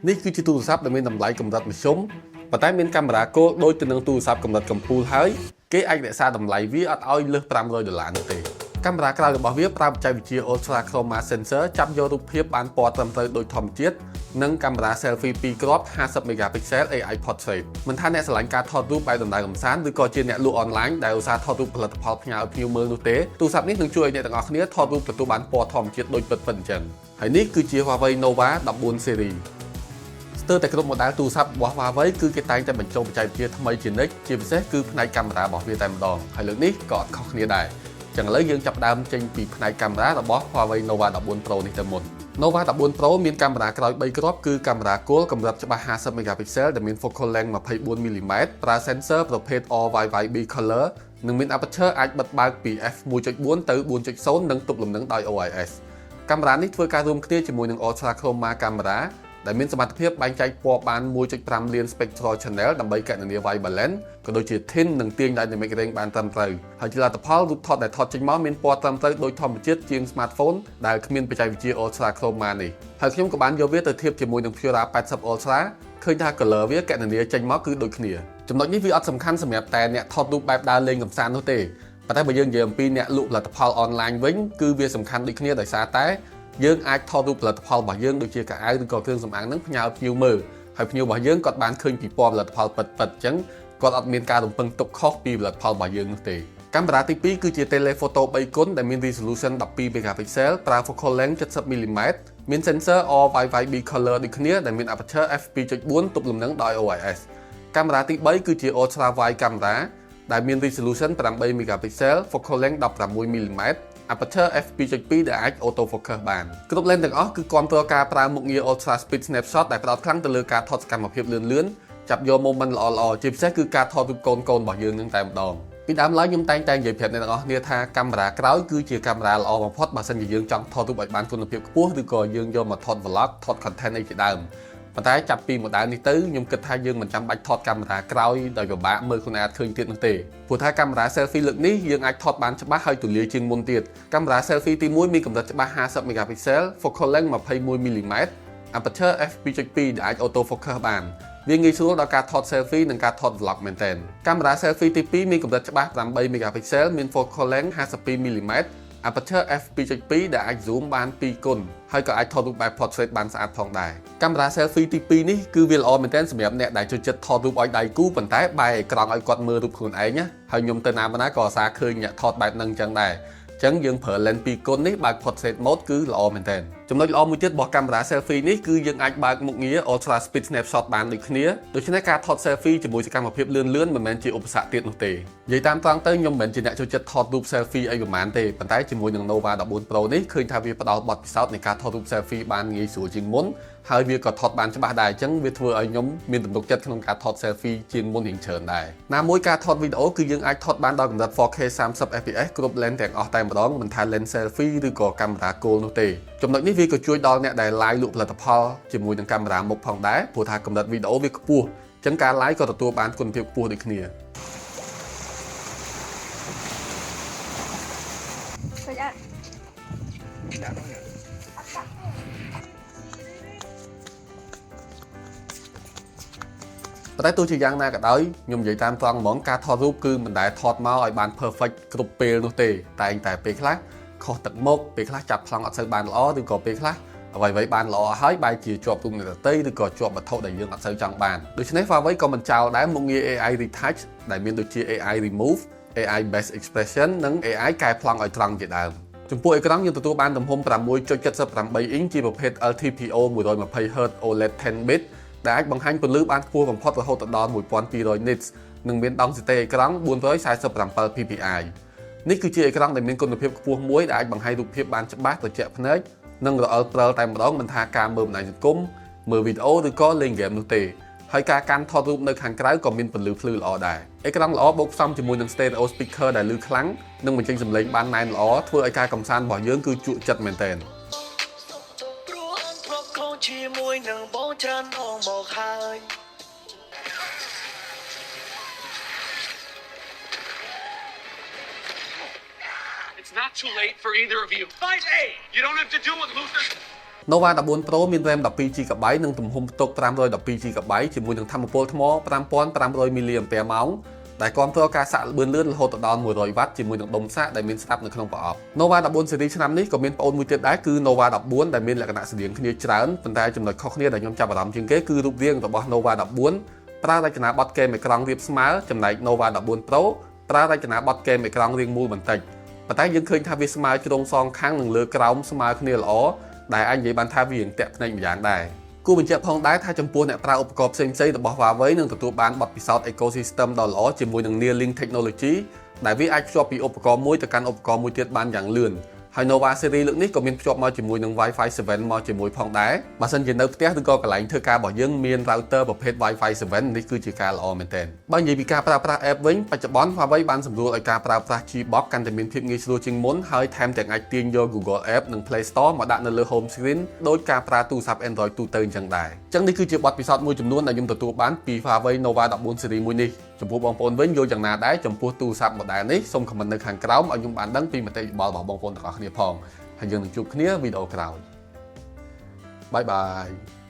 នេះគឺជាទូរស័ព្ទដែលមានតម្លៃកម្រិតមធ្យមប៉ុន្តែមានកាមេរ៉ាគោលដូចទៅនឹងទូរស័ព្ទកម្រិតកំពូលហើយគេអាចរក្សាតម្លៃវាអត់ឲ្យលើស500ដុល្លារនោះទេ។កាមេរ៉ាក្រោយរបស់វាប្រើបច្ចេកវិទ្យា Ultra Chroma Sensor ចាប់យករូបភាពបានពណ៌ត្រឹមត្រូវដូចធម្មជាតិនិងកាមេរ៉ា selfie 2គ្រាប់50 megapixel AI Portrait។ មិនថាអ្នកស្រឡាញ់ការថតរូបបែបដំណើរកម្សាន្តឬក៏ជាអ្នកលក់អនឡាញដែលឧស្សាហ៍ថតរូបផលិតផលផ្ញើឲ្យភ្ញៀវមើលនោះទេទូរស័ព្ទនេះនឹងជួយឲ្យអ្នកទាំងអស់គ្នាថតរូបទទួលបានពណ៌ធម្មជាតិដូចពិតៗអញ្ចឹងហើយនេះគឺជា Huawei Nova 14 series។ ស្ទើរតែគ្រប់ model ទូរស័ព្ទរបស់ Huawei គឺគេតែងតែបញ្ចូលបច្ចេកវិទ្យាថ្មីជានិច្ចជាពិសេសគឺផ្នែកកាមេរ៉ារបស់វាតែម្ដងហើយលើកនេះក៏អត់ខុសគ្នាដែរចឹងឥឡូវយើងចាប់ផ្ដើមចេញពីផ្នែកកាមេរ៉ារបស់ Huawei Nova 14 Pro នេះទៅមុន។ Nova 14 Pro មានកាមេរ៉ាក្រោយ3គ្រាប់គឺកាមេរ៉ាគោលកម្រិតច្បាស់50 megapixel ដែលមាន focal length 24 mm ប្រើ sensor ប្រភេទ RYYB color និងមាន aperture អាចបិទបើកពី f1.4 ទៅ4.0និងទប់លំនឹងដោយ OIS។ កាមេរ៉ានេះធ្វើការរួមគ្នាជាមួយនឹង Ultra Chroma Camera ដែលមានសមត្ថភាពបែងចែកពណ៌បាន1.5លាន spectral channel ដើម្បីគណនា white balance ក៏ដូចជា tint និងទាញ dynamic range បានត្រឹមត្រូវហើយជាលទ្ធផលរូបថតដែលថតចេញមកមានពណ៌ត្រឹមត្រូវដូចធម្មជាតិជាង smartphone ដែលគ្មានបច្ចេកវិទ្យា Ultra Chroma នេះ។ហើយខ្ញុំក៏បានយកវាទៅធៀបជាមួយនឹង Pura 80 Ultra ឃើញថា color វាគណនាចេញមកគឺដូចគ្នា។ចំណុចនេះវាអត់សំខាន់សម្រាប់តែអ្នកថតរូបបែបដើរលេងកម្សាន្តនោះទេប៉ុន្តែបើយើងនិយាយអំពីអ្នកលក់ផលិតផលអនឡាញវិញគឺវាសំខាន់ដូចគ្នាដោយសារតែយើងអាចថតរូបផលិតផលរបស់យើងដូចជាខោអាវឬក៏គ្រឿងសម្អាងហ្នឹងផ្ញើភ្ញៀវមើលហើយភ្ញៀវរបស់យើងគាត់បានឃើញពីពណ៌ផលិតផលពិតៗអញ្ចឹងគាត់អត់មានការរំពឹងទុកខុសពីផលិតផលរបស់យើងនោះទេ។កាមេរ៉ាទី2គឺជា telephoto 3គុណដែលមាន resolution 12 megapixel ប្រើ focal length 70 mm មាន sensor RYYB color ដូចគ្នាដែលមាន aperture f2.4 ទប់លំនឹងដោយ OIS។ កាមេរ៉ាទី3គឺជា ultra wide camera ដែលមាន resolution 8 megapixel focal length 16 mm aperture f2.2 ដែលអាច auto focus បាន។គ្រប់ lens ទាំងអស់គឺគាំទ្រការប្រើមុខងារ ultra speed snapshot ដែលផ្ដោតខ្លាំងទៅលើការថតសកម្មភាពលឿនៗចាប់យក moment ល្អៗជាពិសេសគឺការថតរូបកូនៗរបស់យើងនឹងតែម្ដងពីដើមឡើយខ្ញុំតែងតែនិយាយប្រាប់អ្នកទាំងអស់គ្នាថាកាមេរ៉ាក្រោយគឺជាកាមេរ៉ាល្អបំផុតបើសិនជាយើងចង់ថតរូបឲ្យបានគុណភាពខ្ពស់ឬក៏យើងយកមកថត vlog ថត content អីជាដើមប៉ុន្តែចាប់ពី model នេះទៅខ្ញុំគិតថាយើងមិនចាំបាច់ថតកាមេរ៉ាក្រោយដោយពិបាកមើលខ្លួនឯងអត់ឃើញទៀតនោះទេព្រោះថាកាមេរ៉ា selfie លើកនេះយើងអាចថតបានច្បាស់ហើយទូលាយជាងមុនទៀតកាមេរ៉ា selfie ទី1មានកម្រិតច្បាស់50 megapixel focal length 21 mm aperture f2.2 ដែលអាច auto focus បានវាងាយស្រួលដល់ការថត selfie និងការថត vlog មែនទែនកាមេរ៉ា selfie ទី2មានកម្រិតច្បាស់8 megapixel មាន focal length 52 mm aperture f2.2 ដែលអាច zoom បាន2គុណហើយក៏អាចថតរូបបែប portrait បានស្អាតផងដែរកាមេរ៉ា selfie ទី2នេះគឺវាល្អមែនទែនសម្រាប់អ្នកដែលចូលចិត្តថតរូបឲ្យដៃគូប៉ុន្តែបែរអេក្រង់ឲ្យគាត់មើលរូបខ្លួនឯងណាហើយខ្ញុំទៅណាមកណាក៏អាសាឃើញអ្នកថតបែបហ្នឹងអញ្ចឹងដែរចឹងយើងប្រើ lens 2គុណនេះបើក portrait mode គឺល្អមែនទែនចំណុចល្អមួយទៀតរបស់កាមេរ៉ា selfie នេះគឺយើងអាចបើកមុខងារ ultra speed snapshot បានដូចគ្នាដូច្នេះការថត selfie ជាមួយសកម្មភាពលឿនលឿនមិនមែនជាឧបសគ្គទៀតនោះទេនិយាយតាមត្រង់ទៅខ្ញុំមិនមែនជាអ្នកចូលចិត្តថតរូប selfie អីប្រហែលទេប៉ុន្តែជាមួយនឹង Nova 14 Pro នេះឃើញថាវាផ្ដល់បទពិសោធន៍នៃការថតរូប selfie បានងាយស្រួលជាងមុនហើយវាក៏ថតបានច្បាស់ដែរអញ្ចឹងវាធ្វើឲ្យខ្ញុំមានទំនុកចិត្តក្នុងការថត selfie ជាងមុនរៀងច្រើនដែរណាមួយការថតវីដេអូគឺយើងអាចថតបានដល់កម្រិត 4K 30 fps គ្រប់ lens ទាំងអស់តែម្ដងមិនថា lens selfie ឬក៏កាមេរ៉ាគោលនោះទេចំណុចនេះវាក៏ជួយដល់អ្នកដែល live លក់ផលិតផលជាមួយនឹងកាមេរ៉ាមុខផងដែរព្រោះថាកម្រិតវីដេអូវាខ្ពស់អញ្ចឹងការ live ក៏ទទួលបានគុណភាពខ្ពស់ដូចគ្នា។ ឃើញអត់? ដាក់មក។ អត់ដាក់ទេ។ ប៉ុន្តែទោះជាយ៉ាងណាក៏ដោយខ្ញុំនិយាយតាមត្រង់ហ្មងការថតរូបគឺមិនដែលថតមកឲ្យបាន perfect គ្រប់ពេលនោះទេតែងតែពេលខ្លះខុសទឹកមុខពេលខ្លះចាប់ប្លង់អត់សូវបានល្អឬក៏ពេលខ្លះអ្វីៗបានល្អហើយបែរជាជាប់រូបអ្នកដទៃឬក៏ជាប់វត្ថុដែលយើងអត់សូវចង់បានដូច្នេះ Huawei ក៏មិនចោលដែរមុខងារ AI Retouch ដែលមានដូចជា AI Remove AI Best Expression និង AI កែប្លង់ឲ្យត្រង់ជាដើមចំពោះអេក្រង់យើងទទួលបានទំហំ6.78អ៊ីងជាប្រភេទ LTPO 120 Hz OLED 10 bit ដែលអាចបង្ហាញពន្លឺបានខ្ពស់បំផុតរហូតដល់1200 nits និងមានដង់ស៊ីតេអេក្រង់447 ppi។ នេះគឺជាអេក្រង់ដែលមានគុណភាពខ្ពស់មួយដែលអាចបង្ហាញរូបភាពបានច្បាស់ត្រជាក់ភ្នែកនិងរអិលព្រិលតែម្ដងមិនថាការមើលបណ្ដាញសង្គមមើលវីដេអូឬក៏លេងហ្គេមនោះទេហើយការកាន់ថតរូបនៅខាងក្រៅក៏មានពន្លឺភ្លឺល្អដែរអេក្រង់ល្អបូកផ្សំជាមួយនឹង stereo speaker ដែលឮខ្លាំងនិងបញ្ចេញសំឡេងបានណែនល្អធ្វើឲ្យការកម្សាន្តរបស់យើងគឺជក់ចិត្តមែនទែន។ ព្រោះអានធ្លាប់ខំជាមួយនឹងបងច្រើនដងមកហើយ។ It's not too late for either of you. 5A! You don't have to do what Luther. Nova 14 Pro មាន RAM 12 GB និងទំហំផ្ទុក 512 GB ជាមួយនឹងថាមពលថ្ម5500 mAh ដែលគាំទ្រការសាកល្បឿនលឿនរហូតដល់100 W ជាមួយនឹងដុំសាកដែលមានស្រាប់នៅក្នុងប្រអប់ Nova 14 series ឆ្នាំនេះក៏មានប្អូនមួយទៀតដែរគឺ Nova 14ដែលមានលក្ខណៈស្តៀងគ្នាច្រើនប៉ុន្តែចំណុចខុសគ្នាដែលខ្ញុំចាប់អារម្មណ៍ជាងគេគឺរូបរាងរបស់ Nova 14ប្រើរចនាបថគែមអេក្រង់រាបស្មើចំណែក Nova 14 Pro ប្រើរចនាបថគែមអេក្រង់រាងមូលបន្តិចប៉ុន្តែយើងឃើញថាវាស្មើជ្រុងសងខាងនិងលើក្រោមស្មើគ្នាល្អដែលអាចនិយាយបានថាវារៀងតាក់ភ្នែកម្យ៉ាងដែរគួរបញ្ជាក់ផងដែរថាចំពោះអ្នកប្រើឧបករណ៍ផ្សេងៗរបស់ Huawei នឹងទទួលបានបទពិសោធន៍ ecosystem ដ៏ល្អជាមួយនឹង Nearlink Technology ដែលវាអាចភ្ជាប់ពីឧបករណ៍មួយទៅកាន់ឧបករណ៍មួយទៀតបានយ៉ាងលឿនហើយ Nova series លើកនេះក៏មានភ្ជាប់មកជាមួយនឹង Wi-Fi 7មកជាមួយផងដែរបើសិនជានៅផ្ទះឬក៏កន្លែងធ្វើការរបស់យើងមាន router ប្រភេទ Wi-Fi 7នេះគឺជាការល្អមែនទែនបើនិយាយពីការប្រើប្រាស់ app វិញបច្ចុប្បន្ន Huawei បានសម្រួលឲ្យការប្រើប្រាស់ Gbox កាន់តែមានភាពងាយស្រួលជាងមុនហើយថែមទាំងអាចទាញយក Google App និង Play Store មកដាក់នៅលើ home screen ដូចការប្រើទូរស័ព្ទ Android ទូទៅអញ្ចឹងដែរអញ្ចឹងនេះគឺជាបទពិសោធន៍មួយចំនួនដែលខ្ញុំទទួលបានពី Huawei Nova 14 series មួយនេះចំពោះបងប្អូនវិញយល់យ៉ាងណាដែរចំពោះទូរស័ព្ទ model នេះសូម comment នៅខាងក្រោមឲ្យខ្ញុំបានដឹងពីមតិយោបល់របស់បងប្អូនទាំងអស់គ្នាផងហើយយើងនឹងជួបគ្នាវីដេអូក្រោយ bye bye.